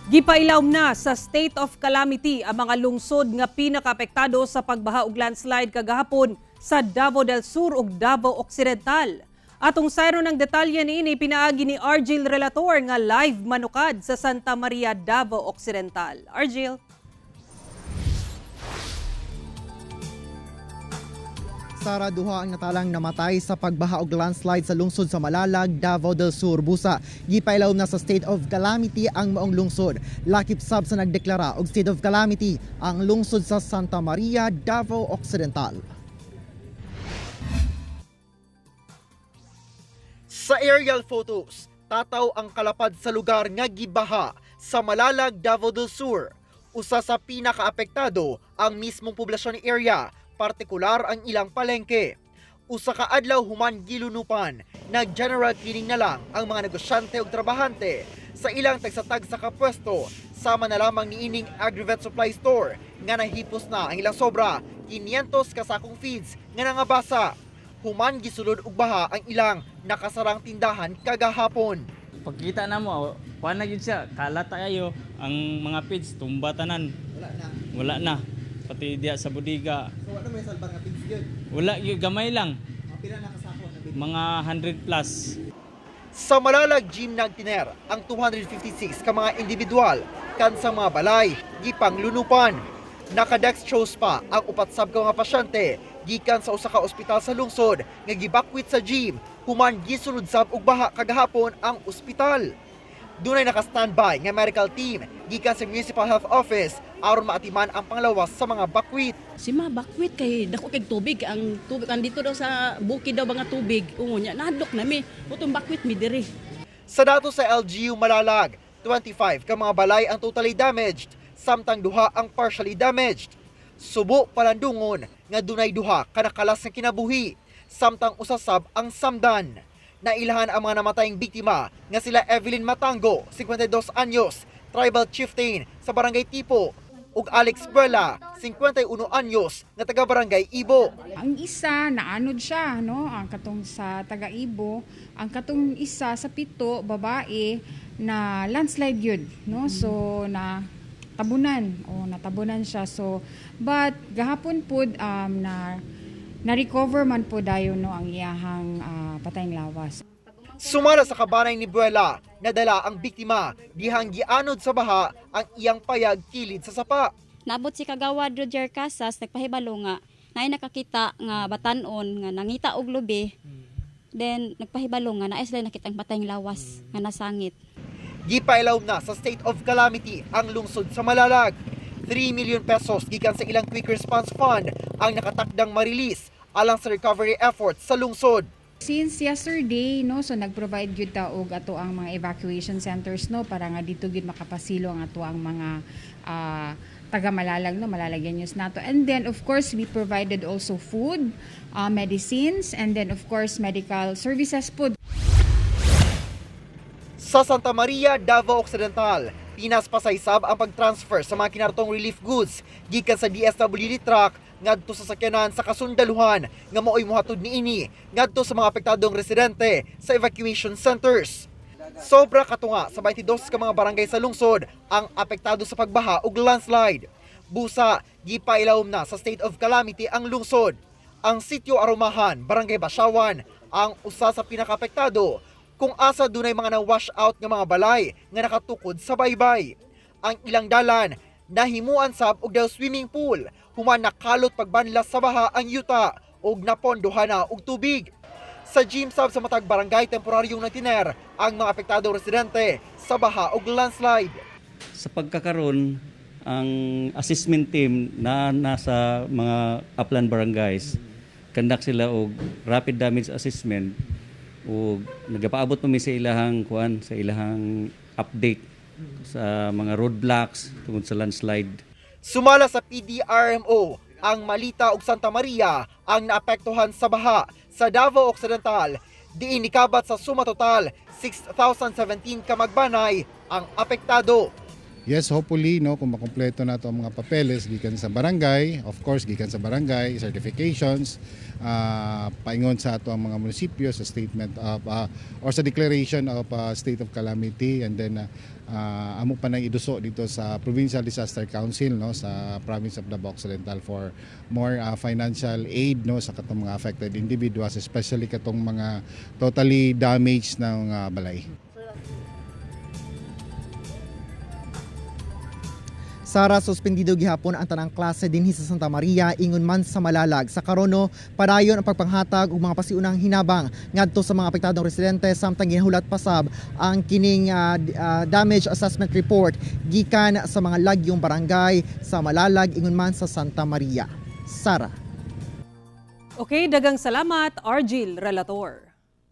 Gipailawom na sa state of calamity ang mga lungsod nga pinakaapektado sa pagbaha ug landslide kagahapon sa Davao del Sur ug Davao Occidental. Atong sayro ng detalye niini pinaagi ni Argil Relator nga live manukad sa Santa Maria, Davao Occidental. Argil. Sara, duha ang natalang namatay sa pagbaha og landslide sa lungsod sa Malalag, Davao del Sur. Busa, gipailawom na sa state of calamity ang maong lungsod. Lakip sab sa nagdeklara og state of calamity ang lungsod sa Santa Maria, Davao Occidental. Sa aerial photos, tataw ang kalapad sa lugar nga gibaha sa Malalag, Davao del Sur. Usa sa pinakaapektado ang mismong poblasyon ni area, partikular ang ilang palengke. Usa ka adlaw human gilunupan, nag-general cleaning na lang ang mga negosyante ug trabahante sa ilang tagsa-tagsa ka pwesto, sama na lamang niining Agrivet Supply Store nga nahipos na ang ilang sobra 500 ka sakong feeds nga nangabasa human gisulod og baha ang ilang nakasarang tindahan kagahapon. Pagkita na mo, kuan na gyud siya, kalat tayo ang mga feeds, tumba tanan. Wala na. Wala na. Pati diya sa budiga. So wala may salbar nga feeds gyud. Wala gyud, gamay lang. Pila na kasako na Mga 100 plus. Sa Malalag Gym nagtiner ang 256 ka mga individual kansang mga balay gipanglunupan. Nakadextrose pa ang upat sab ka mga pasyente gikan sa usa ka ospital sa lungsod nga gibakwit sa gym human gisulod sab og baha kagahapon ang ospital. Dunay naka-standby nga medical team gikan sa Municipal Health Office aron maatiman ang panglawas sa mga bakwit. Si ma bakwit kay dako kay tubig, ang tubig andito daw sa bukid daw mga tubig. Unya nahadlok na mi. Utong bakwit mi diri. Sa datos sa LGU Malalag, 25 ka mga balay ang totally damaged, samtang duha ang partially damaged. Subo palandungon nga dunay duha ka nakalas nga kinabuhi, samtang usasab ang samdan. Nailahan ang mga namatayng biktima nga sila Evelyn Matango, 52 anyos, tribal chieftain sa barangay Tipo, ug Alex Buela, 51 anyos, nga taga barangay Ibo. Ang isa naanod siya, no, ang katong sa taga-Ibo, ang katong isa sa pito, babae, na landslide yun, no? So na tabunan o natabunan siya. So but gahapon pud na na-recover man po dayon, no, ang iyahang patayng lawas. Sumala sa kabanay ni Buela, nadala ang biktima dihang gianod sa baha ang iyang payag kilid sa sapa. Naabot si Kagawad Roger Casas, nagpahibalo nga naay nakakita nga batanon nga nangita og lubi. Then nagpahibalo nga naay sila nakita ang patayng lawas nga nasangit. Gipailawom na sa state of calamity ang lungsod sa Malalag. 3 million pesos gikan sa ilang quick response fund ang nakatakdang marilis alang sa recovery efforts sa lungsod. Since yesterday, no, so nag-provide gyud ta og ato ang mga evacuation centers, no, para nga dito gyud makapasilo ang ato ang mga taga Malalag, no, Malalagyan nato. And then of course we provided also food, medicines, and then of course medical services po. Sa Santa Maria, Davao Occidental, pinaspasaysab ang pag-transfer sa mga kinartong relief goods gikan sa DSWD truck ngadto sa sakyanan sa kasundaluhan nga maoy mohatod niini ngadto sa mga apektadong residente sa evacuation centers. Sobra katunga sa 22 ka mga barangay sa lungsod ang apektado sa pagbaha ug landslide. Busa, gipailawom na sa state of calamity ang lungsod. Ang sitio Arumahan, Barangay Basyawan, ang usa sa pinakaapektado kung asa dunay mga na-wash out nga mga balay nga nakatukod sa baybay. Ang ilang dalan nahimuan sab og daw swimming pool human nakalot pagbanlas sa baha ang yuta ug napondohan na og tubig. Sa gym sab sa matag barangay, temporaryong nagtiner ang mga apektadong residente sa baha ug landslide. Sa pagkakaroon, ang assessment team na nasa mga upland barangays, conduct sila og rapid damage assessment ug nagapaabot pa mi sa ilahang kuan, sa ilahang update sa mga roadblocks tungod sa landslide. Sumala sa PDRMO, ang Malita ug Santa Maria ang naapektuhan sa baha sa Davao Occidental. Diin nikabat sa suma total 6,017 ka magbanay ang apektado. Yes, hopefully, no, kung makumpleto na to ang mga papeles gikan sa barangay, of course gikan sa barangay, certifications, paingon sa ato ang mga munisipyo sa statement of or sa declaration of state of calamity, and then amo pa nang iduso dito sa Provincial Disaster Council, no, sa province of Davao Occidental for more financial aid, no, sa katong mga affected individuals, especially katong mga totally damaged ng balay. Sara, suspendido gihapon ang tanang klase dinhi sa Santa Maria ingon man sa Malalag. Sa karono, padayon ang pagpanghatag og mga pasiunang hinabang ngadto sa mga apektadong residente samtang ginahulat pasab ang kining damage assessment report gikan sa mga lagyong barangay sa Malalag ingon man sa Santa Maria. Sara. Okay, dagang salamat, Argil Relator.